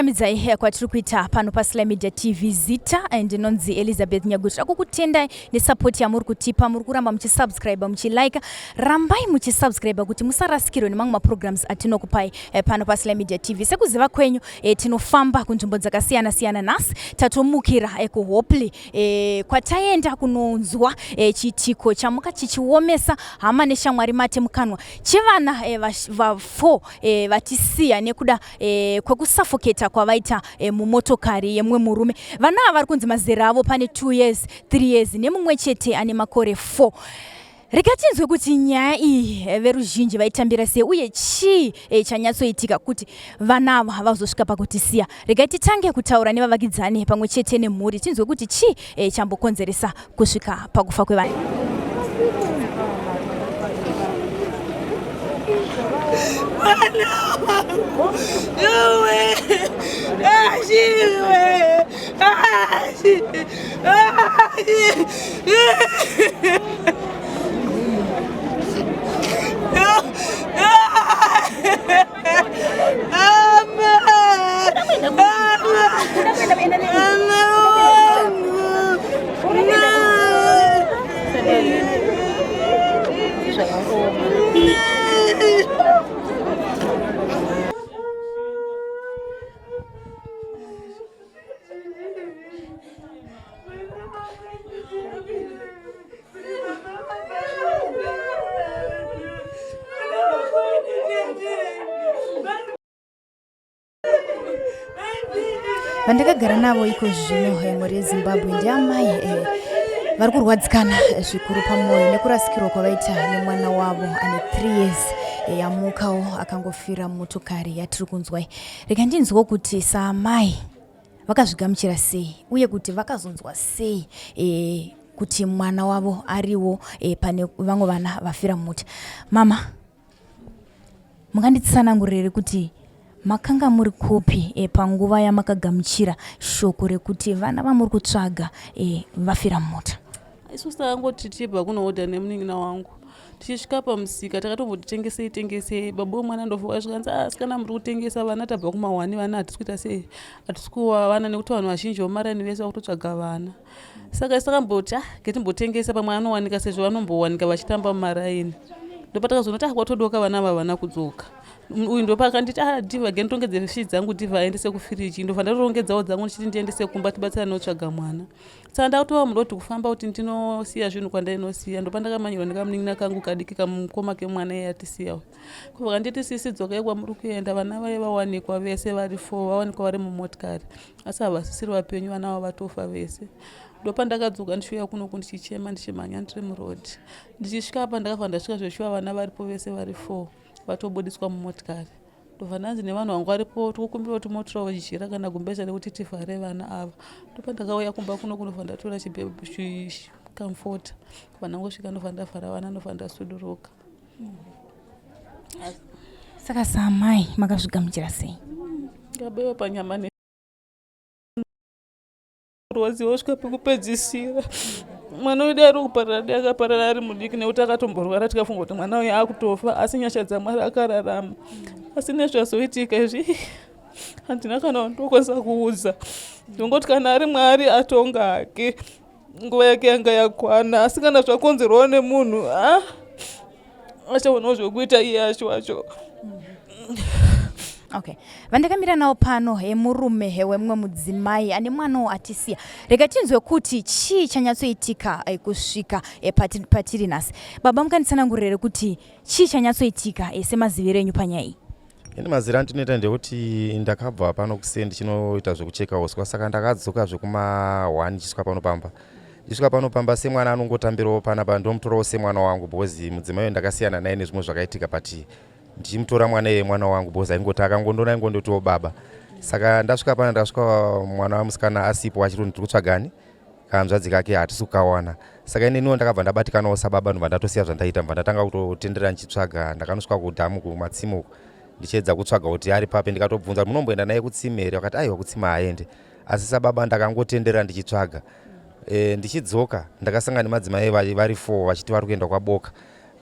Kuchingamidzai eh, kwatiri kuita pano paSly Media TV. Zita eh, ndinonzi Elizabeth Nyaguti. Takukutendai nesupport yamuri kutipa, muri kuramba muchisubscribe, muchilike. Rambai muchisubscribe kuti musarasikirwe nemamwe maprograms atinokupai eh, pano paSly Media TV. Sekuziva kwenyu tinofamba kunzvimbo dzakasiyana siyana. Nhasi tatomukira kuHopley kwataenda kunonzwa chiitiko chamuka chichiomesa hama neshamwari mate mukanwa chevana va4 vatisiya nekuda e, kwekusafoketa kwavaita e, mumotokari yemumwe murume. Vana ava vari kunzi mazera avo pane 2 years, 3 years nemumwe chete ane makore 4. Rega tinzwe kuti nyaya iyi eh, veruzhinji vaitambira sei uye chii e, chanyatsoitika kuti vana ava vazosvika pakutisiya. Regai titange kutaura nevavakidzani pamwe chete nemhuri tinzwe kuti chii e, chambokonzeresa kusvika pakufa kwevana. Mwana wangu yowe ashiwe ashi ashi Vandakagara navo iko zvino eh, mhuri yeZimbabwe ndiamai eh, vari kurwadzikana eh, zvikuru pamwoyo nekurasikirwa kwavaita nemwana wavo ane 3 years yamukawo akangofira mumotokari yatiri kunzwai. Rega ndinzwewo kuti saamai vakazvigamuchira sei uye kuti vakazonzwa sei e, kuti mwana wavo ariwo e, pane vamwe vana vafira mumuti. Mama, munganditsanangurire kuti makanga muri kupi e, panguva yamakagamuchira shoko rekuti vana vamuri kutsvaga e, vafira mumota? Isusu takangoti tibva kunoodha nemunin'ina wangu, tichisvika pamusika takatomboti tengesei tengesei. Baba wemwana ndofa wasvika nzi, ah, sikana muri kutengesa vana, tabva kumahwani vana hatisi kuita sei, hatisi kuwa vana nekuti vanhu vazhinji vomaraini vese vakutotsvaga vana. Saka isu takamboti ah, ngetimbotengesa pamwe anowanika sezvo vanombowanika vachitamba mumaraini. Ndopatakazoona kuti ah, kwatodoka vana ava havana kudzoka. Uyu ndopakanditi ah, diva genditongedze fii dzangu, diva aendese kufiriji. Ndobva ndatorongedzawo dzangu ndichiti ndiendese kumba tibatsirane kutsvaga mwana. Saka ndakutova muroad kufamba kuti ndinosiya zvinhu kwandainosiya. Ndopandakamanyirwa nekamunin'ina kangu kadiki kamukoma kemwana iye atisiya uyu. Kubva kanditi sisi dzokai kwamuri kuenda, vana vaye vawanikwa vese vari 4 vawanikwa vari mumotikari asi havasisiri vapenyu, vana avo vatofa vese. Ndopandakadzoka ndichiuya kunoku ndichichema ndichimhanya ndiri muroad. Ndichisvika apa ndakabva ndasvika zveshuwa vana varipo vese vari 4 vatobudiswa mumotikari. Ndobva ndanzi nevanhu vangu varipo tikukumbira kuti motorawo jira kana gumbeza rekuti tivhare vana ava. Ndopandakauya kumba kuno kunobva ndatora chikamfota kubva ndangosvika ndobva ndavhara vana ndobva ndasuduruka. Saka saamai makazvigamuchira sei? Ndabaiwa panyama rwadziwa kusvika pekupedzisira. Mwana wedu ari kuparara dai akaparara ari mudiki nekuti akatomborwara tikafunga kuti mwana uyu akutofa, asi nyasha dzaMwari akararama. Asi nezvazoitika izvi handina kana wandokwanisa kuudza, ndongoti kana ari Mwari atonga hake, nguva yake yanga yakwana. Asi kana zvakonzerwawo nemunhu ah, achaonawo zvekuita iye acho wacho. Okay, vandakamira nawo pano hemurume wemumwe mudzimai ane mwanawo atisiya. Rega tinzwe kuti chii chanyatsoitika eh, kusvika eh, patiri nhasi. Baba, mukanditsanangurire kuti chii chanyatsoitika eh, semaziviro enyu panyaya iyi? Ini mazira andinoita ndekuti ndakabva pano kuseni ndichinoita zvekucheka uswa, saka ndakadzoka zvekuma 1 ndichisvika pano pamba. Ndichisvika pano pamba semwana anongotambirawo panapa, ndomutorawo semwana wangu because mudzimai uyu ndakasiyana naye nezvimwe zvakaitika, but ndichimutora mwana iye mwana wangu because aingoti akangondona aingondotiwo baba. Saka ndasvika pana ndasvika mwana wemusikana asipo, achiri ndiri kutsvagani kahanzvadzi kake hatisi kukawana. Saka ineniwo ndakabva ndabatikanawo sababa, ndobva ndatosiya zvandaita, ndobva ndatanga kutotendera ndichitsvaga. Ndakanosvika kudhamu kumatsime uko ndichiedza kutsvaga kuti ari papi, ndikatobvunza munomboenda naye kutsime here, vakati aiwa kutsime haaende. Asi sababa ndakangotendera ndichitsvaga. Ndichidzoka ndakasangana nemadzimai vari 4 vachiti vari kuenda kwaBoka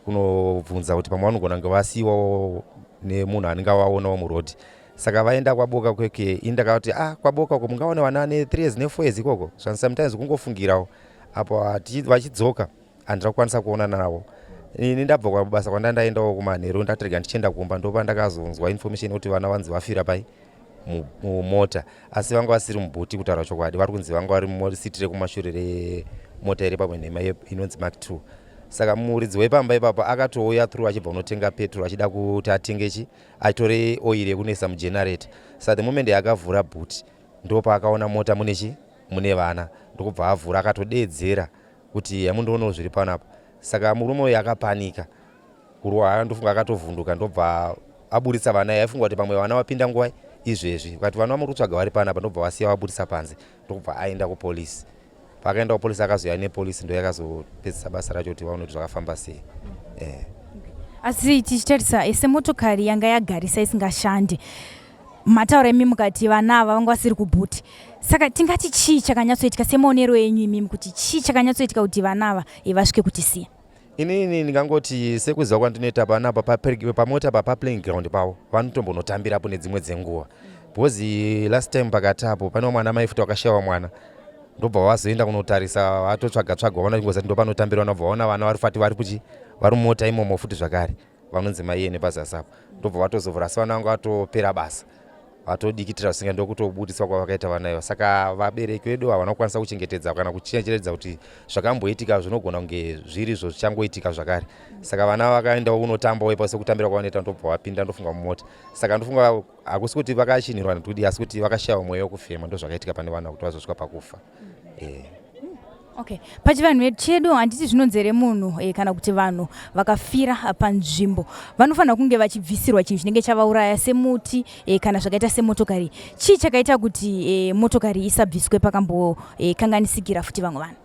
kunobvunza kuti pamwe vanogona kunge vasiyiwawo nemunhu anenge avaonawo murodhi. Saka vaenda kwaBoka kweke, ini ndakati ah, kwaBoka uko mungaone vana ne 3 years ne 4 years ikoko. So sometimes kungofungirawo apo vachidzoka handina kukwanisa kuonana navo. Ini ndabva kwabasa kwandandaendawo kumanheru, ndatirega ndichienda kumba, ndopandakazonzwa information yekuti vana vanzi vafira pai mumota, asi vanga vasiri mubhuti. Kutaura chokwadi, vari kunzi vanga vari musiti rekumashure remota iri pamwe nhema inonzi Mark 2. Saka muridzi wepamba ipapo akatouya through achibva kunotenga petrol, achida kuti atenge chi atore oil yekunoisa mugenerator. Saka the moment yaakavhura bhuti, ndo paakaona mota mune chi mune vana, ndokubva avhura akatodeedzera kuti hamundoonawo zviri panapa. Saka murume uyu akapanika kurwa, ndofunga akatovhunduka, ndobva aburitsa vana. Aifunga kuti pamwe vana vapinda nguva izvezvi, kati vana vamuri kutsvaga vari panapa, ndobva vasiya vaburitsa panze, ndokubva aenda kupolisi. Paakaenda kupolisi akazouya nepolisi, ndo yakazopedzisa basa racho kuti vaone kuti zvakafamba sei. Asi tichitarisa semotokari yanga yagarisa isingashandi, mataura imi mukati vana ava vanga vasiri kubhuti, saka tingati chii chakanyatsoitika semaonero enyu imimi, kuti chii chakanyatsoitika kuti vana ava vasvike kutisiya? Inini ndingangoti sekuziva kwandinoita, panapa pamota pa playing ground pavo vanotombonotambirapo nedzimwe dzenguva, because last time pakati apo pane mwana mai futi wakashayiwa mwana, ndobva vazoenda kunotarisa, vatotsvaga tsvaga vaona chingozati ndopanotambira vana, bva vaona vana vari fati vari kuchi vari mumota imomo futi zvakare, vanonzi mai nepazasi apo, ndobva vatozovhura, asi vana vanga vatopera basa, vatodikitira zvisinga, ndokutobudiswa kwavakaita vana iva. Saka vabereki vedu havana kukwanisa kuchengetedza kana kuchengetedza kuti zvakamboitika zvinogona kunge zviri izvo zvichangoitika zvakare. Saka vana vakaendawo kunotambawo ipapo sekutambira kwavanoita, ndobva vapinda ndofunga mumota. Saka ndofunga hakusi kuti vakachinirwa nekudi, asi kuti vakashayiwa mweya wekufema, ndo zvakaitika pane vana kuti vazosvika pakufa. Okay, pachivanhu chedu handiti zvinonzere munhu kana kuti vanhu vakafira panzvimbo vanofanira kunge vachibvisirwa chinhu chinenge chavauraya semuti kana zvakaita semotokari. Chii chakaita kuti motokari isabviswe pakambokanganisikira futi vamwe vanhu?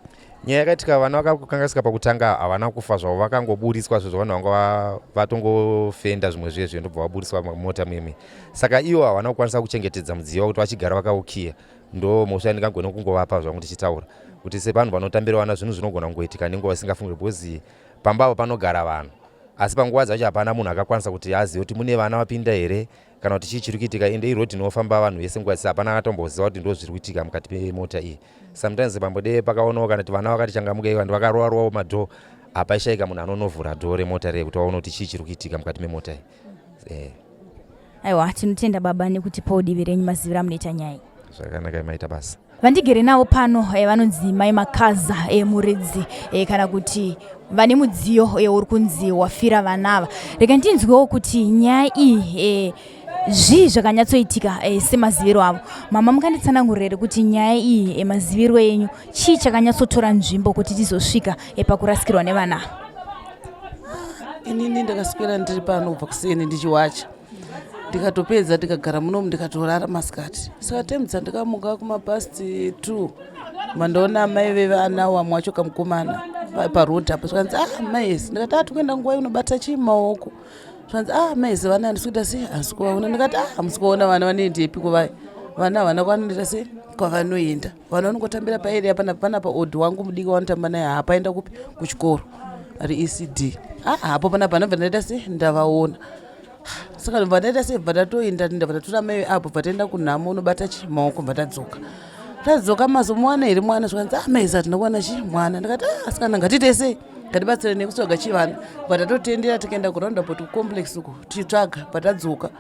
Nyaya yakaitika, vana vakakanganisika pakutanga, havana kufa zvavo, vakangoburitswa zvezvo vanhu vanga vatongofenda zvimwe zvezvo, ndobva vaburitswa mumota mimi. Saka ivo havana kukwanisa kuchengetedza mudziyo kuti vachigara vakaukiya, ndo mhosva yandingagone kungovapa zvangu ndichitaura kuti sevanhu vanotambira vana, zvinhu zvinogona kungoitika nenguva isingafungiri, because pamba apo panogara vanhu, asi panguva dzacho hapana munhu akakwanisa kuti azive kuti mune vana vapinda here kana kuti chii chiri kuitika. Ende iroad inofamba vanhu vese nguva dzese, hapana akatomboziva kuti ndo zviri kuitika mukati memota iyi. Sometimes pambode pakaonawo kana kuti vana vakati changamukei, vanhu vakarova rovawo madhoo, hapaishaika munhu anonovhura dhoo remota reye kuti vaone kuti chii chiri kuitika mukati memota iyi. Aiwa, tinotenda baba nekutipawo divi renyu, maziviro amunoita nyaya. Zvakanaka, maita basa. Vandigere navo pano vanonzi Mai Makaza, muridzi kana kuti vane mudziyo uri kunzi wafira vana ava. Rega ndinzwewo kuti nyaya iyi zvii zvakanyatsoitika semaziviro avo. Mama, mukanditsanangurire kuti nyaya iyi maziviro enyu chii chakanyatsotora nzvimbo kuti tizosvika pakurasikirwa nevana? Inini ndakaswera ndiri pano kubva kuseni ndichiwacha, ndikatopedza ndikagara munomu, ndikatorara masikati. Saka time dzandikamuka kumapast 2, mandaona amai vevana wamwe wacho kamukomana paroad apo. Zvikanzi, "Ah, maesi." Ndikati, "Ah, tikuenda nguva unobata chii maoko?" Zvikanzi, "Ah, maesi, vana handisi kuita sei, handisi kuvaona." Ndikati, "Ah, hamusi kuvaona vana, vanoendepi kuvai vana? Havana kwavanoita sei, kwavanoenda. Vana vanongotambira paarea panapa panapa. Odhi wangu mudiki wanotamba naye haapaenda kupi, kuchikoro ari ECD. Ah, hapo panapa." Ndobva ndaita sei, ndavaona. Saka ndobva ndaita sei, bva ndatoenda, ndabva ndatora mai apo, bva taenda kunhamo unobata chi maoko, bva tadzoka. Tadzoka, "Mazomuwana here mwana?" Zvikanzi, "Ah, maisi, hatina kuwana chi mwana." Ndikati, "Ah, asikana, ngatiite sei, ngatibatsire nekutsvaga chivana." Bva tatotendera, tikaenda kuroundabout kucomplex uko tichitsvaga. Bva tadzoka,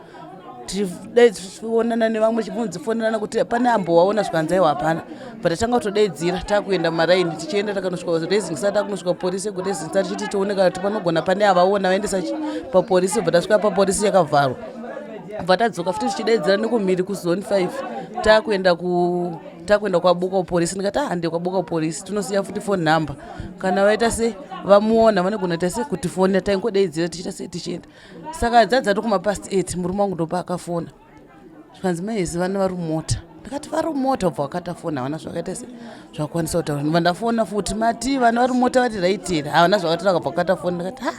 tichionana nevamwe, chibvunzifonerana kuti pane ambowaona. Zvikanzi, "Aiwa, hapana." Bva tatanga kutodaidzira, takuenda mumaraini tichienda, takanosvika Raising Star, takunosvika polisi yekuRaising Star, tichiti tione kana kuti panogona pane avaona vaendesa papolisi. Bva tasvika papolisi, yakavharwa. Bva tadzoka futi tichidaidzira nekumhiri kuzone 5, takuenda ku takuenda kwaBoka kupolisi. Ndikati, "Ah, hande kwaBoka kupolisi, tinosiya futi phone number, kana vaita se vamuona vanogona kuita se kutifonera." Taingodaidzira tichiita se tichienda. Saka dzadzati kumapast 8, murume wangu ndopa akafona, zvikanzi, "Maezi, vana vari mumota." Ndikati, "Vari mumota?" Ubva wakata foni, havana zvakaita se zvakwanisa kutaura. Ndobva ndafona futi, "Mati vana vari mumota vari right here?" Havana zvakataura, akabva kukata foni. Ndikati, "Ha."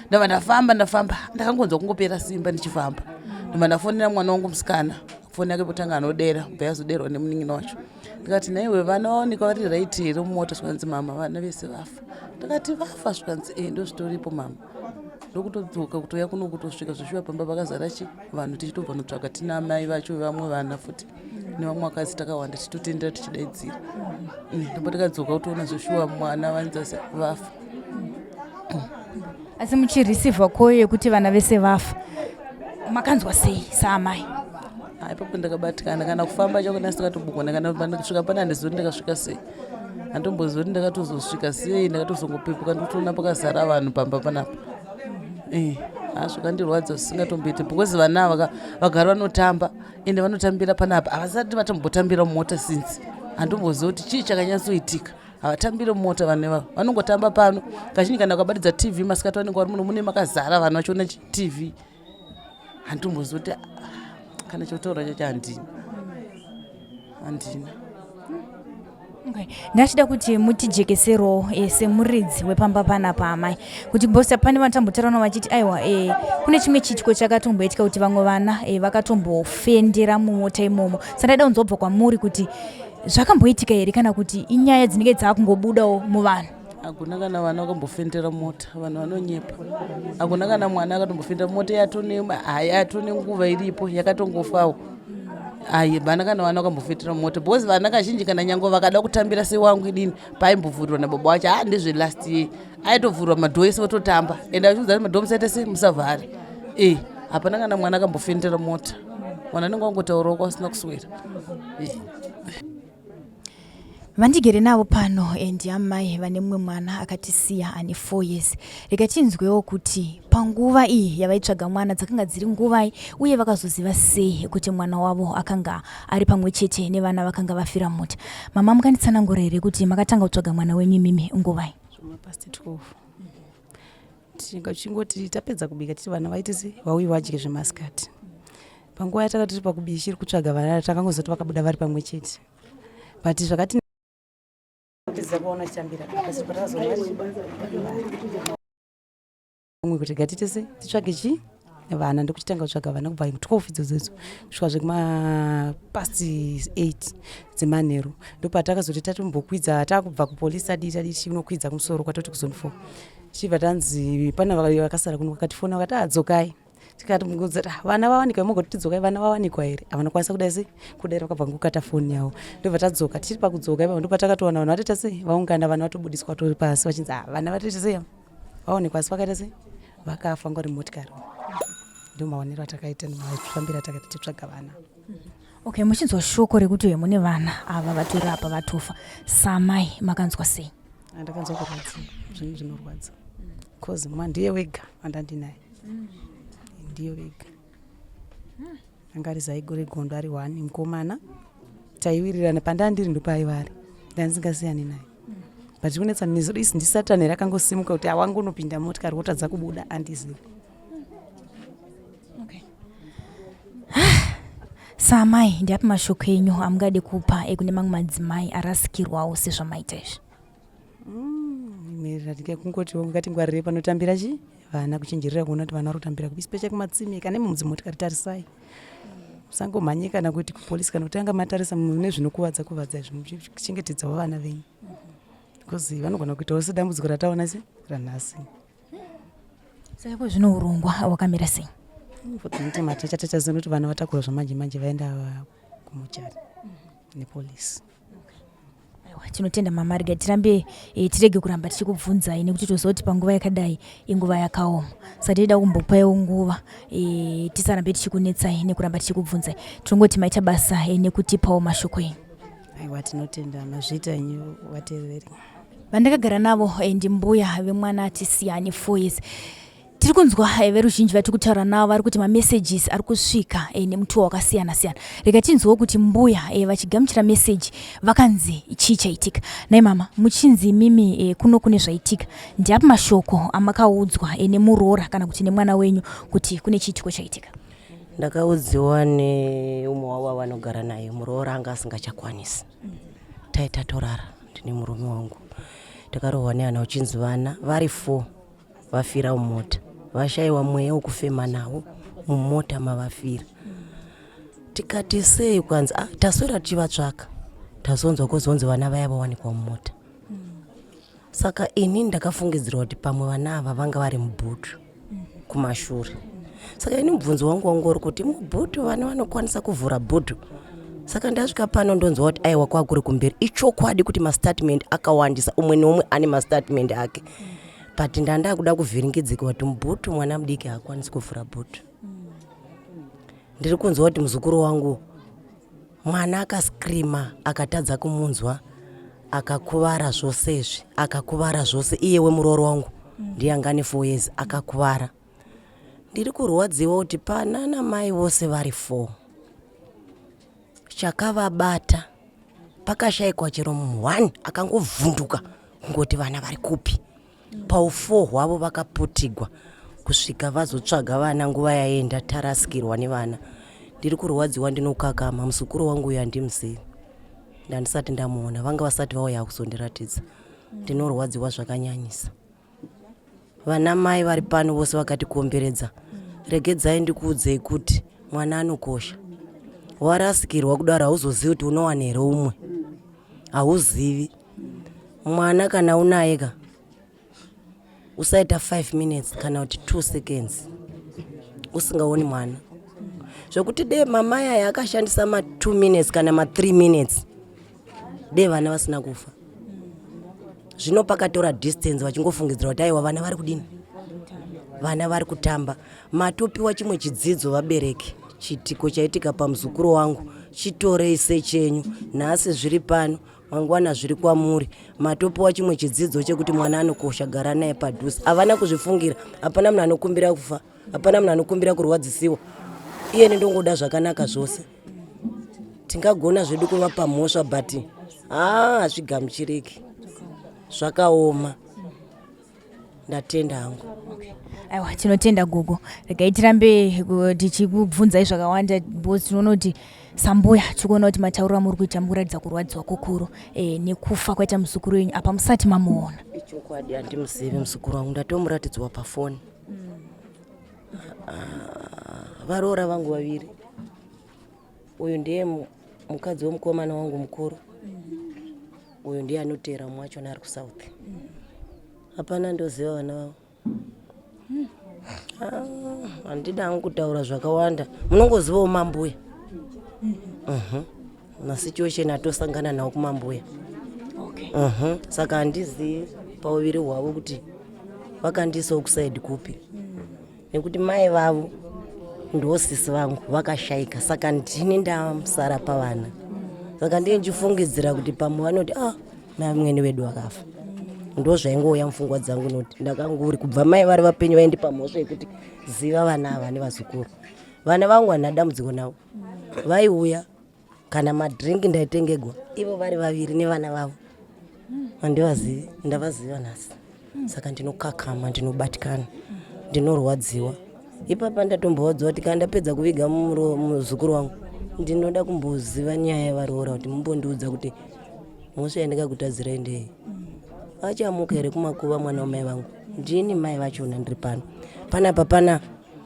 Ndabva ndafamba, ndafamba, ndakangonzwa kungopera simba ndichifamba. Ndobva ndafonera mwana wangu musikana, foni yake kutanga anodera, bva yazoderwa nemunin'ina wacho. Ndikati, "Naiwe, vana vaonekwa vari right here mumota?" Zvikanzi, "Mama, vana vese vafa." Ndikati, "Vafa?" Zvikanzi, "E, ndo zvitoripo, mama." Ndokutodzoka kutouya kuno kutosvika zveshuwa pamba pakazara chi vanhu tichitobva notsvaga tina amai vacho vamwe vana futi nevamwe vakadzi takawanda tichitotendera tichidaidzira. Ndopa takadzoka kutoona zveshuwa mwana vanzase vafa. Asi muchireceiva koyo yekuti vana vese vafa, makanzwa sei saamai? Ipapo ndakabatikana, kana kufamba chako ndasingatombogona, kana kusvika pana handizivi kuti ndakasvika sei, handitombozivi kuti ndakatozosvika sei. Ndakatozongopepuka ndikutoona pakazara vanhu pamba panapa. Ha, zvakandirwadza zvisingatomboiti because vana ava vagara vanotamba ende vanotambira panapa, havasati vatombotambira mumota since. Handitombozivi kuti chii chakanyatsoitika. Havatambire mumota vanhu ivavo, vanongotamba pano kazhinji. Kana ukabatidza TV masikati vanenge vari muno, mune makazara vanhu vachiona TV. Handitombozivi kuti kana chotaura chacho handina, handina. Okay. Ndachida kuti mutijekeserowo semuridzi wepamba panapa amai, kuti bosa pane vanhu tambotaura navo vachiti aiwa, kune chimwe chiitiko chakatomboitika kuti vamwe vana vakatombofendera mumota imomo. Saka ndaida kunzobva kwamuri kuti zvakamboitika here kana kuti inyaya dzinenge dzaakungobudawo muvanhu? Hakuna kana vana vakambofendera mota, vanhu vanonyepa. Hakuna kana mwana akatombofendera mota, yatone yatone nguva iripo yakatongofawo. Ai, vana kana vana vakambofendera mota because vana kazhinji kana nyange vakada kutambira sewangu idini paimbovhurirwa nababa wacho, ha, ndezve last year aitovhurwa madhoo ese vototamba, ende achiudza kuti madhoo musaite se musavhare. Hapana kana mwana akambofendera mota, mwana anenge wangotaurawo kwasina kuswera. Vandigere navo pano ndiamai vane mumwe mwana akatisiya ane 4 years. Rega tinzwewo kuti panguva iyi yavaitsvaga mwana dzakanga dziri nguvai uye vakazoziva sei kuti mwana wavo akanga ari pamwe chete nevana vakanga vafira mota. Mama, mukanditsanangura here kuti makatanga kutsvaga mwana wenyu imimi nguvai? Zvomapast 12 tingachingoti tapedza kubika, titi vana vaite sei, vauye vadye zvemasikati. Panguva yataka tiri pakubishi iri kutsvaga vana, takangozoti vakabuda vari pamwe chete, but zvakati pedza kuona chitambira asi patakazoona umwe kuti gatite sei, titsvage chi vana. Ndokuchitanga kutsvaga vana kubva 12 idzodzo idzo kusvika zvekuma past 8 dzemanheru. Ndopatakazoti tatombokwidza, takubva kupolisi, tadii tadii, tichinokwidza kumusoro kwatoti kuzone 4, tichibva tanzi pana vakasara kuno. Vakatifona vakati, "Adzokai." Tikati mukudza, "Vana vawanikwa?" Mogoti tidzokai, vana vawanikwa here? Havana kukwanisa kudai sei kudai, vakabva ngokata foni yavo. Ndobva tadzoka. Tichiri pakudzoka ipapo ndopatakatowana vanhu vatoita sei, vaungana, vana vatobudiswa vatori pasi, vachinzi, "Ah, vana vatoita sei, vaonekwa asi vakaita sei, vakafa ngori motikari." Ndo maonero atakaita nemafambiro atakaita titsvaga vana. Okay, muchinzwa shoko rekuti mune vana ava vatori apa vatofa, samai makanzwa sei? Ndakanzwa kurwadza, zvinhu zvinorwadza cause mwa ndiye wega wandandinaye, ndiye wega anga ari zai regondo, ari one mukomana. Taiwirirana, pandandiri ndopaaiva ari, ndandingasiyani naye, but kunetsa isi ndisatani rakangosimuka kuti awangonopinda motikari wotadza kubuda, andizivi. Okay. Samai, ndiapi mashoko enyu amungade kupa ekune mamwe madzimai arasikirwawo sezvamaita izvi? Imwe kungotiwo ngatingwarirei panotambira chi vana, kuchenjerera kuona kuti vana vari kutambira kupi, especially kumatsime kana imo mudzimotikari. Tarisai, musangomhanye kana kuti kupolisi kana kutanga matarisa mune zvinokuvadza kuvadza izvi, muchichengetedzawo vana venyu because vanogona kuitawo sedambudziko rataona se ranhasi. Saka iko zvino urongwa hwakamira sei? Tichaziva kuti vana vatakura zvamanje manje vaenda kumuchari nepolisi. Aiwa, tinotenda mama. Rega tirambe tirege kuramba tichikubvunzai nekuti toziva kuti panguva yakadai inguva yakaoma, saka tinoda kumbopaiwo nguva tisarambe tichikunetsai nekuramba tichikubvunzai. Tinongoti maita basa nekutipawo mashoko enyu. Aiwa, tinotenda, mazviita enyu vateereri. Vandakagara navo ndimbuya vemwana atisiya ane 4 years. Tiri kunzwa veruzhinji vatiri kutaura navo vari kuti mamessages ari kusvika nemutoo wakasiyana siyana. Rega tinzwewo kuti mbuya vachigamuchira meseji vakanzi chii chaitika. Nai mama, muchinzi imimi kuno kune zvaitika, ndiapi mashoko amakaudzwa nemuroora kana kuti nemwana wenyu kuti kune chiitiko chaitika? Ndakaudziwa neumwe wavo avanogara naye, muroora anga asingachakwanisi. Taita torara ndine murume wangu, takarohwa neana uchinzi vana vari four vafira mumota, vashayiwa mweya wekufema nawo mumota mavafira. Tikati sei? Kwanzi, "Ah, taswera tichivatsvaka, tazonzwa kuzonzi vana vaya vawanikwa mumota." Saka ini ndakafungidzirwa kuti pamwe vana ava vanga vari mubhutu. kumashure. Saka ini mubvunzo wangu wanga uri kuti mubhutu vana vanokwanisa kuvhura bhutu. Saka ndasvika pano ndonzwa kuti aiwa kwakuri kumberi. Ichokwadi kuti mastatement akawandisa, umwe neumwe ane mastatement ake, but ndandakuda kuvhiringidzika kuti mubhutu mwana mudiki haakwanisi kuvhura bhutu. Ndiri kunzwa kuti muzukuru wangu mwana akaskrima akatadza kumunzwa akakuvara zvose izvi, akakuvara zvose. Iye wemurooro wangu ndiye anga ane 4 years akakuvara. Ndiri kurwadziwa kuti panana mai vose vari 4 chakavabata pakashaikwa chero munhu 1 akangovhunduka kungoti vana vari kupi. Paufo hwavo vakaputigwa kusvika vazotsvaga vana nguva yaenda tarasikirwa nevana. Ndiri kurwadziwa ndinokakama muzukuru wangu uyu handimuzivi ndandisati ndamuona vanga vasati vauya kuzondiratidza. Ndinorwadziwa zvakanyanyisa. Vana mai vari pano vose vakatikomberedza, regedzai ndikuudzei kuti mwana anokosha. Warasikirwa kudaro hauzozivi kuti unowana here umwe, hauzivi. Mwana kana unaye ka usaita 5 minutes kana kuti 2 seconds usingaoni mwana, zvekuti dee mamai aya akashandisa ma 2 minutes kana ma 3 minutes dee vana vasina kufa. Zvino pakatora distance vachingofungidzira kuti aiwa vana vari kudini, vana vari kutamba. Matopiwa chimwe chidzidzo vabereki, chiitiko chaitika pamuzukuru wangu chitorei sechenyu. Nhasi zviri pano, mangwana zviri kwamuri. Matopiwa chimwe chidzidzo chekuti mwana anokosha, gara naye padhuze. Havana kuzvifungira, hapana munhu anokumbira kufa, hapana munhu anokumbira kurwadzisiwa. Iyeni ndongoda zvakanaka zvose. Tingagona zvedu kuvapa mhosva but haa hazvigamuchiriki, zvakaoma. Ndatenda hangu. Aiwa, tinotenda gogo. Regai tirambe tichikubvunzai zvakawanda because tinoona kuti sambuya tikuona kuti matauriro amuri kuita mukuratidza kurwadziwa kukuru nekufa kwaita muzukuru wenyu apa musati mamuona. Ichokwadi handimuzivi muzukuru wangu, ndatomuratidzwa pafoni. Varoora vangu vaviri, uyu ndiye mukadzi wemukomana wangu mukuru, uyu ndiye anoteera mumwe wachona ari kusouth. Hapana ndoziva vana vavo. Handida hangu kutaura zvakawanda, munongozivawo mambuya masituation atosangana nawo kumambuya. Saka handizivi pauviri hwavo kuti vakandiisawo kusaidi kupi, nekuti mai vavo ndosisi vangu vakashaika, saka ndini ndamusara pavana. Saka ndiye ndichifungidzira kuti pamwe vanoti ah, mai mwene vedu vakafa. Ndo zvaingouya mupfungwa dzangu, noti ndakanguri kubva mai vari vapenyu vaindipa mhosva yekuti ziva vana ava nevazukuru. Vana vangu handina dambudziko navo, vaiuya kana madrink ndaitengegwa ivo vari vaviri nevana vavo. Handivazivi, ndavaziva nhasi. Saka ndinokakama, ndinobatikana, ndinorwadziwa. Ipapa ndatombovadziwa kuti kana ndapedza kuviga muzukuru wangu ndinoda kumboziva nyaya yevaroora, kuti mumbondiudza kuti mhosva yandingakutadzirai ndei. Achamuka here kumakuva mwana wamai vangu? Ndini mai vachona ndiri pano panapa, pana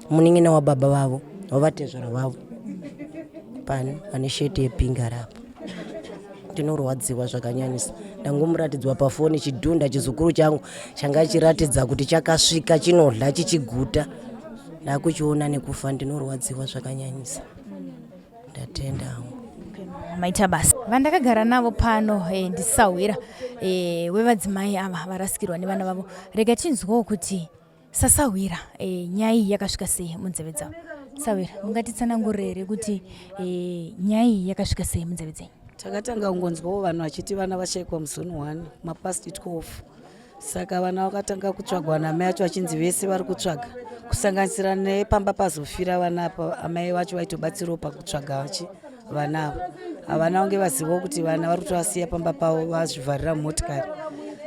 munin'ina wababa vavo wavatezvara vavo pano ane sheti yepingi ari apa. Ndinorwadziwa zvakanyanyisa. Ndangomuratidzwa pafoni chidhunda chizukuru changu changa chiratidza kuti chakasvika chinodla chichiguta, ndakuchiona nekufa. Ndinorwadziwa zvakanyanyisa. Ndatenda hangu. Maita basa. Vandakagara navo pano ndisahwira wevadzimai ava varasikirwa nevana vavo. Rega tinzwawo kuti sasahwira nyaya iyi yakasvika sei munzeve dzavo. Sahwira, mungatitsanangurire here kuti nyaya iyi yakasvika sei munzeve dzenyu? Takatanga kungonzwawo vanhu vachiti vana vashaikwa muzone 1 mapast 12. Saka vana vakatanga kutsvagwa namai acho vachinzi vese vari kutsvaga, kusanganisira nepamba pazofira vana apa. Amai vacho vaitobatsirawo pakutsvaga vachi vana ava. Havana kunge vazivawo kuti vana vari kutovasiya pamba pavo vazvivharira mumotikari.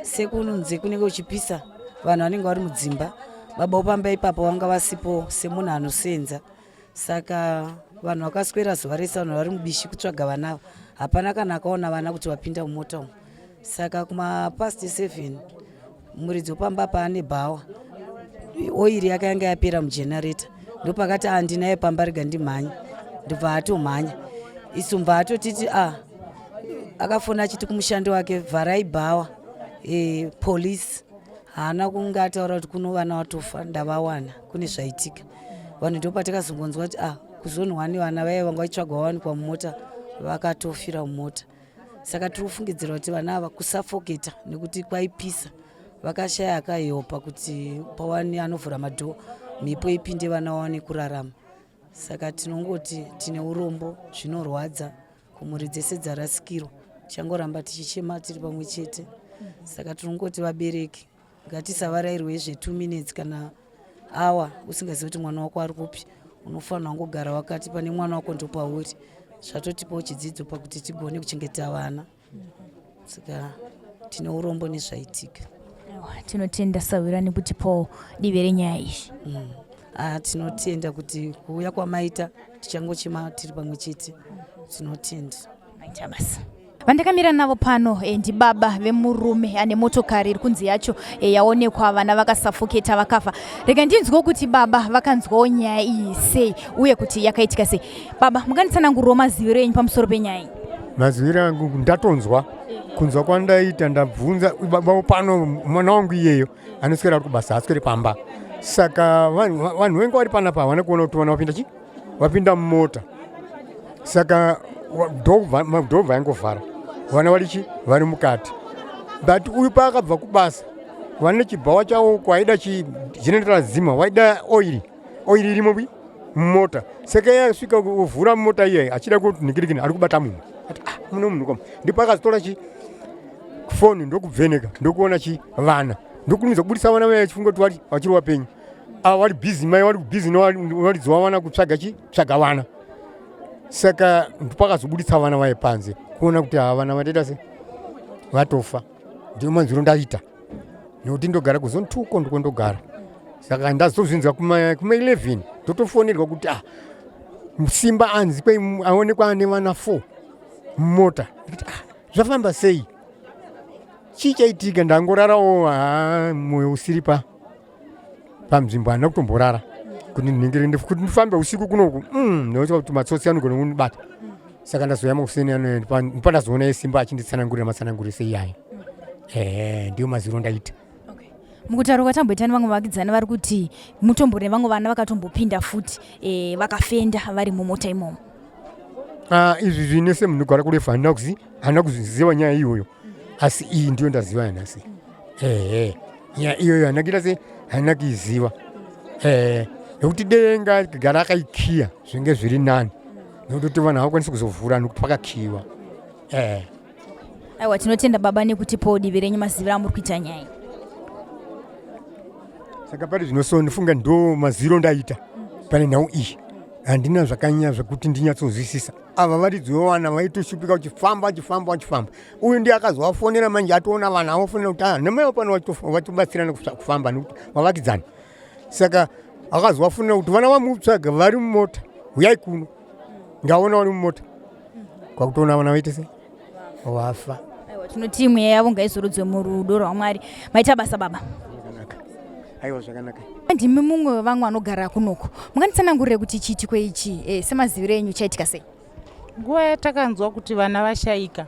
Sekunze kunenge kuchipisa, vanhu vanenge vari mudzimba, baba wopamba ipapo vanga vasipo semunhu anosenza. Saka vanhu vakaswera zuva rese, vanhu vari mubishi kutsvaga vana ava, hapana kana akaona vana kuti vapinda mumota umu. Saka kumapast 7 muridzi wepamba paane bhawa, oiri yake yanga yapera mugenerator, ndopakati handinaye pamba, rega ndimhanye. Ndobva atomhanya, isu mbva atotiti a akafona achiti kumushandi wake, vharai bhawa, police. Haana kunge ataura kuti kuno vana vatofa ndavawana kune zvaitika. Vanhu ndo patakazongonzwa kuti ah kuzonhwa nevana vaye vanga vachitsvagwa vawanikwa mumota vakatofira mumota. Saka tiri kufungidzira kuti vana ava kusafoketa nekuti kwaipisa vakashaya akaheopa kuti pawane anovhura madhoo mhepo ipinde vana vawane kurarama. Saka tinongoti tine urombo zvinorwadza kumhuri dzese dzarasikirwa tichangoramba tichichema tiri pamwe chete saka tinongoti vabereki ngatisavarairwe zve two minutes kana awa usingazivi kuti mwana wako ari kupi unofanira kungogara wakati pane mwana wako ndopauri zvatotipawo chidzidzo pakuti tigone kuchengeta vana saka tine urombo nezvaitika. Tinotenda sahwira nekutipawo divi renyaya iyi. Mm. Ah, tinotenda kuti kuuya kwamaita tichangochema tiri pamwe chete tinotenda. Maita basa. Vandakamira navo pano eh, ndibaba vemurume ane motokari iri kunzi yacho eh, yaonekwa vana vakasafoketa vakafa. Rega ndinzwewo kuti baba vakanzwawo nyaya iyi sei uye kuti yakaitika sei. Baba, munganditsanangurirawo maziviro enyu pamusoro penyaya iyi? Maziviro angu ndatonzwa kunzwa kwandaita ndabvunza baba pano mwana wangu iyeyo anoswera ari kubasa aswere pamba saka vanhu venge vari panapa havana kuona kuti vana vapinda chi vapinda mumota saka dhobva yangovhara vana vari chi vari mukati but uyu paakabva kubasa vane chibhawa chavo kwaida chinenderera zima waida oiri oiri irimo mumota saka iye asvika kuvhura mota iye achida kunhikirikini ari kubata munhu ati ah mune munhu koma ndipo akazotora chi foni ndokubveneka ndokuona chi vana ndokurumidza kubudisa vana vaya achifunga kuti vari vachiri wapenyu ava vari busy mai vari busy nevaridzi vavana kutsvaga chi tsvaga vana saka ndopakazobuditsa vana vaye panze kuona kuti ava vana vatoita se vatofa ndiyo manzwiro ndaita nekuti ndogara kuzone two ko ndiko ndogara saka ndazozvinzwa kuma 11 ndotofonerwa kuti ah simba anzi kwei aonekwa ane vana 4 mumota ndikati ah zvafamba sei chii chaitika ndangorarawo haa moyo usiri pa panzvimbo handina kutomborara kuti ndiningire kuti ndifambe usiku kunoku mm, ndinoita kuti matsotsi anogona kundibata saka ndazouya makuseni ano pandazoona yesimba achinditsanangurira matsananguriro seiyayo ehe ndiyo maziro ndaita mukutaura kwatamboita nevamwe vavakidzani vari kuti mutombori nevamwe vana vakatombopinda futi e, vakafenda vari mumota imomo ah, izvi zvine semunhu gara kurefu handina kuziva nyaya iyoyo asi iyi ndiyo ndaziva yanhasi ehe nyaya iyoyo handina kuita sei handina kuiziva ehe nekuti denga gara akaikiya zvinge zviri nani nekuti vanhu havakwanisi kuzovhura nekuti pakakiyiwa ehe aiwa tinotenda baba nekutipawo divi renyu maziviro amuri kuita nyaya saka pari zvino so ndifunga ndo maziviro ndaita pane nhau iyi handina zvakanyanya zvekuti ndinyatsonzwisisa ava varidzi vevana vaitoshupika uchifamba uchifamba uchifamba uyu ndiye akazovafonera manje atoona vanhu avofonera kuti ah, nemai pano vatobatsirana kufamba nekuti vavakidzani saka akazovafonera kuti vana vamutsvaga vari mumota huyai kuno ndaona vari mumota kwakutoona vana vaite sei wafa tinoti mweya yavo ngaizorodzwe murudo rwamwari maita basa baba aiwa zvakanaka ndimi mumwe wevamwe vanogara kunoko munganditsanangurire kuti chiitiko ichi e, semaziviro enyu chaitika sei nguva yatakanzwa kuti vana vashaika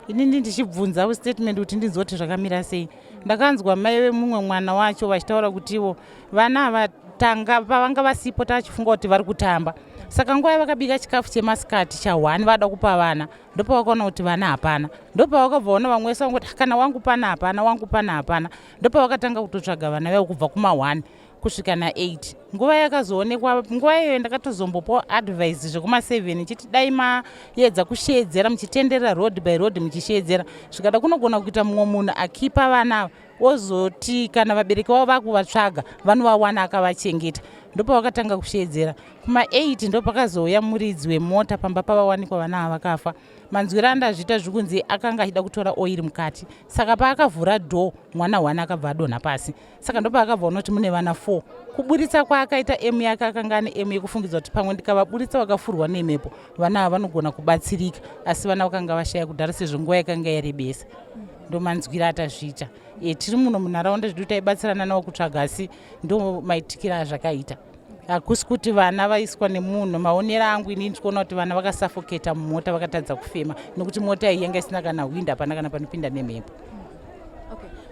inini ndichibvunza statement kuti ndinzwa kuti zvakamira sei ndakanzwa mai vemumwe mwana wacho vachitaura kutivo vana ava tanga pavanga vasipo tachifunga kuti vari kutamba saka nguva yavakabika chikafu chemasikati cha1 vada kupa vana ndopavakaona kuti vana hapana ndopavakabva ona vamwe vese vangoti kana wangu pana hapana wangu pana hapana ndopavakatanga kutotsvaga vana vavo kubva kuma1 kusvika na8 nguva yakazoonekwa nguva iyoyo ndakatozombopawo advice zvekuma7 ichiti dai maedza kusheedzera muchitenderera road by road muchisheedzera zvikada kunogona kuita mumwe munhu akipa vana ava ozoti kana vabereki vavo vakuvatsvaga vanovawana akavachengeta ndopavakatanga kusheedzera kuma8 ndopakazouya muridzi wemota pamba pavawanikwa vana ava vakafa manzwiro andazviita zvikunzi akanga achida kutora oiri mukati saka paakavhura door mwana one akabva adonha pasi saka ndopaakabva ona kuti mune vana 4 kuburitsa kwaakaita emu yake akanga ane emu yekufungidza kuti pamwe ndikavaburitsa vakafurwa nemhepo vana ava vanogona kubatsirika asi vana vakanga vashaya kudhara sezvo nguva yakanga yarebesa ndomanzwira atazviita e, tiri muno munharaunda zvedu taibatsirana navo kutsvaga asi ndo maitikira azvakaita hakusi kuti vana vaiswa nemunhu maonero angu ini ndikuona kuti vana vakasafoketa mumota vakatadza kufema nekuti mota iyi yanga isina kana hwindo hapana kana panopinda nemhepo.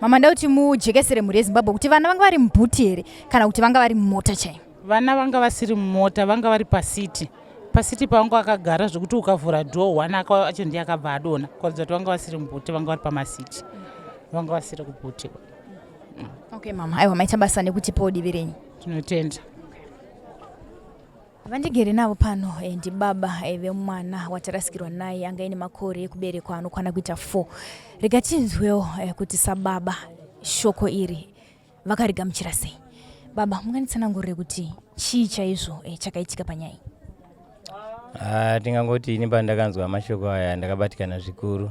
Mama, nda kuti mujekesere mhuri yeZimbabwe kuti vana vanga vari mubhuti here kana kuti vanga vari mumota chaiyo? Vana vanga vasiri mumota, vanga vari pasiti. Pasiti pavanga vakagara zvekuti ukavhura dhoo one acho ndiye akabva adona, kuratidza kuti vanga vasiri mubhuti, vanga vari pamasiti, vanga vasiri kubhuti. Okay mama, aiwa, maita basa nekutipawo divi renyu. Tinotenda. Vandigere navo pano ndibaba vemwana watarasikirwa naye anga aine makore ekuberekwa anokwana kuita 4. Rega tinzwewo kuti sababa shoko iri vakarigamuchira sei. Baba, munganditsanangurire kuti chii chaizvo chakaitika panyaya iyi? Ah, tingangoti ini pandakanzwa mashoko aya ndakabatikana zvikuru,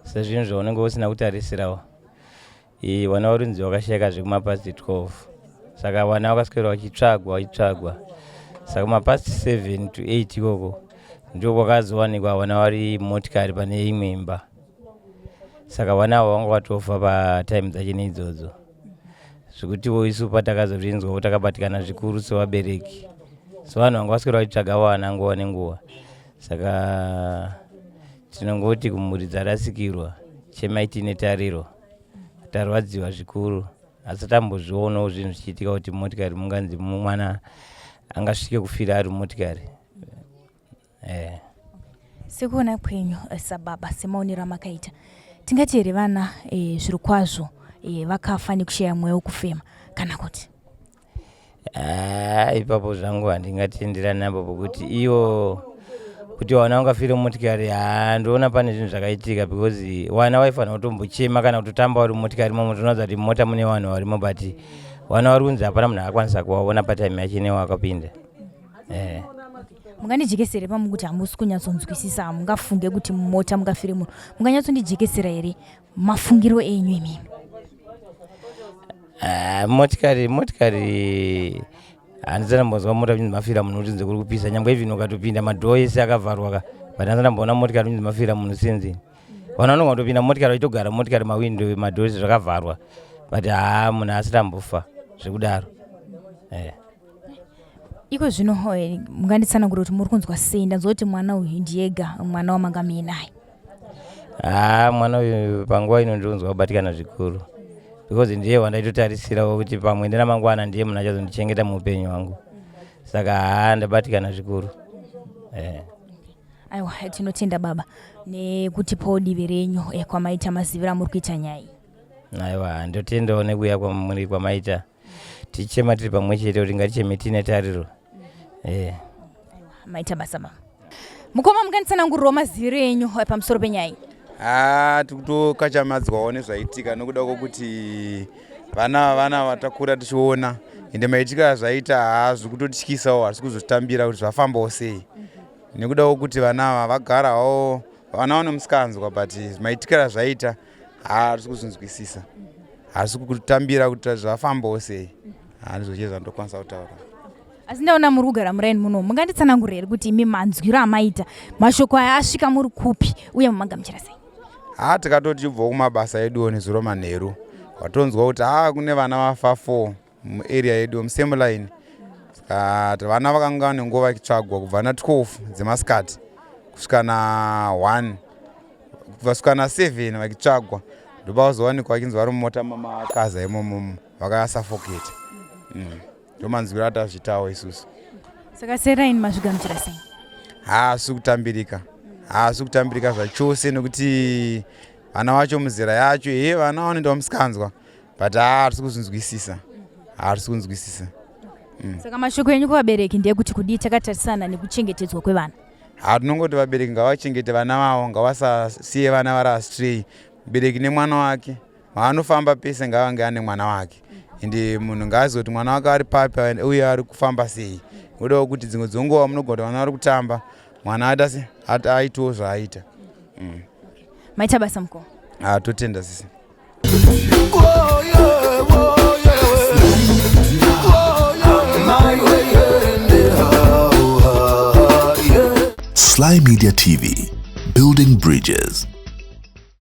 sezvinhu zvaunenge usina kutarisirawo. Vana varinzi vakashaika zvekumapast 12, saka vana vakaswera vachitsvagwa vachitsvagwa, saka kumapast 7 to 8 ikoko ndo kwakazowanikwa vana vari motikari pane imwe imba. Saka vana ava vanga vatofa patime dzachene idzodzo, zvekutiwo isu patakazozvinzwawo takabatikana zvikuru sevabereki, sevanhu vanga vaswera vachitsvaga vana nguva nenguva. Saka tinongoti kumhuri dzarasikirwa, chemai tiine tariro. Tarwadziwa zvikuru, asi tambozvionawo zvinhu zvichiitika kuti motikari munganzi mwana angasvike kufira ari mumotikari. Sekuona kwenyu sababa, semaonero amakaita, tingati here vana zviro kwazvo vakafa nekushaya mweya wekufema kana kuti? Ah, ipapo zvangu handingatenderani napo, pokuti ivo kuti vana vangafire mumotikari, haa, ndoona pane zvinhu zvakaitika, because vana vaifanira kutombochema kana kutotamba vari mumotikari imomo. Tinoziva kuti mota mune vanhu varimo, but vana vari kunzi hapana munhu akakwanisa kuvaona patime yacho ine wakapinda. Mungandijekesere pamukuti hamusi kunyatsonzwisisa, hamungafunge kuti mumota mungafire munhu. Munganyatsondijekesera here mafungiro enyu imimi? Ah, motikari handisati ndambonzwa mota kunzi mafira munhu kuti nze kuri kupisa, nyangwe even ukatopinda madhoo ese akavharwa ka, but handisati ndamboona motikari kunzi mafira munhu. Sinzi vanhu vanonga kutopinda motikari vachitogara motikari, mawindo, madhoo ese zvakavharwa, but haa, munhu asati ambofa zvekudaro. Iko zvino munganditsanangura kuti muri kunzwa sei? Ndanzwa kuti mwana uyu ndiyega mwana wamanga muinaye. Haa, mwana uyu panguva ino ndinonzwa kubatikana zvikuru, because ndiye wandaitotarisirawo kuti pamwe neramangwana ndiye munhu achazondichengeta muupenyu hwangu. Saka haa, ndabatikana zvikuru. Aiwa, tinotenda baba nekutipawo divi renyu kwamaita maziviro amuri kuita nyaya iyi. Aiwa, ndotendawo nekuuya kwamuri kwamaita, tichema tiri pamwe chete kuti ngaticheme tiine tariro. Maita basa mama. Mukoma, munganditsanangurirawo maziviro enyu pamusoro penyaya iyi? Haa, tiri kutokachamadzwawo nezvaitika, nokuda kwokuti vana vatakura tichiona, ende maitika azvaita, haa, zviri kutotyisawo. Hatisi kuzotambira kuti zvafambawo sei, nekuda kwokuti vana ava vagara havo, vana vane musikanzwa, but maitikiro azvaita, haa, hatisi kuzvinzwisisa, hatisi kutambira kuti zvafambawo sei. Handizvo chii zvandokwanisa kutaura. Asi ndaona muri kugara muraini muno. Munganditsanangurira here kuti imi manzwiro amaita mashoko aya asvika muri kupi, uye mumagamuchira sei? Haa, tikatoti tibvawo kumabasa eduwo nezuro manheru, watonzwa kuti haa, kune vana vafa 4 muarea yedu, musame line. Saka vana vakanga nenguva vachitsvagwa kubva na12 dzemasikati kusvika na1, vasvika na7 vachitsvagwa, ndopavazowanikwa vachinzi vari mumota mamakaza imomomo, vakasafoketa. Ndomanzwiro atazvitawo isusu. Saka seraini mazvigamuchira sei? Haasi kutambirika, haasi kutambirika zvachose, nekuti vana vacho muzera yacho, he, vana vanoenda musikanzwa, but haa, hatisi kuzvinzwisisa, hatisi kunzwisisa. Saka mashoko enyu kuvabereki ndeyekuti kudii, takatarisana nekuchengetedzwa kwevana? Ha, tinongoti vabereki ngavachengete vana vavo, ngavasasiye vana vari astray. Mubereki nemwana wake maanofamba pese ngavange ane mwana wake, ende munhu ngaazive kuti mwana wake ari papi uye ari kufamba sei, nokudawo kuti dzimwe dzonguva munogona kuti vana vari kutamba, mwana aita se aitiwo zvaaita. Maita basa mukoma. Ha, totenda sisi. Oh, yeah, oh, yeah. Oh, yeah. Sly Media TV, building bridges.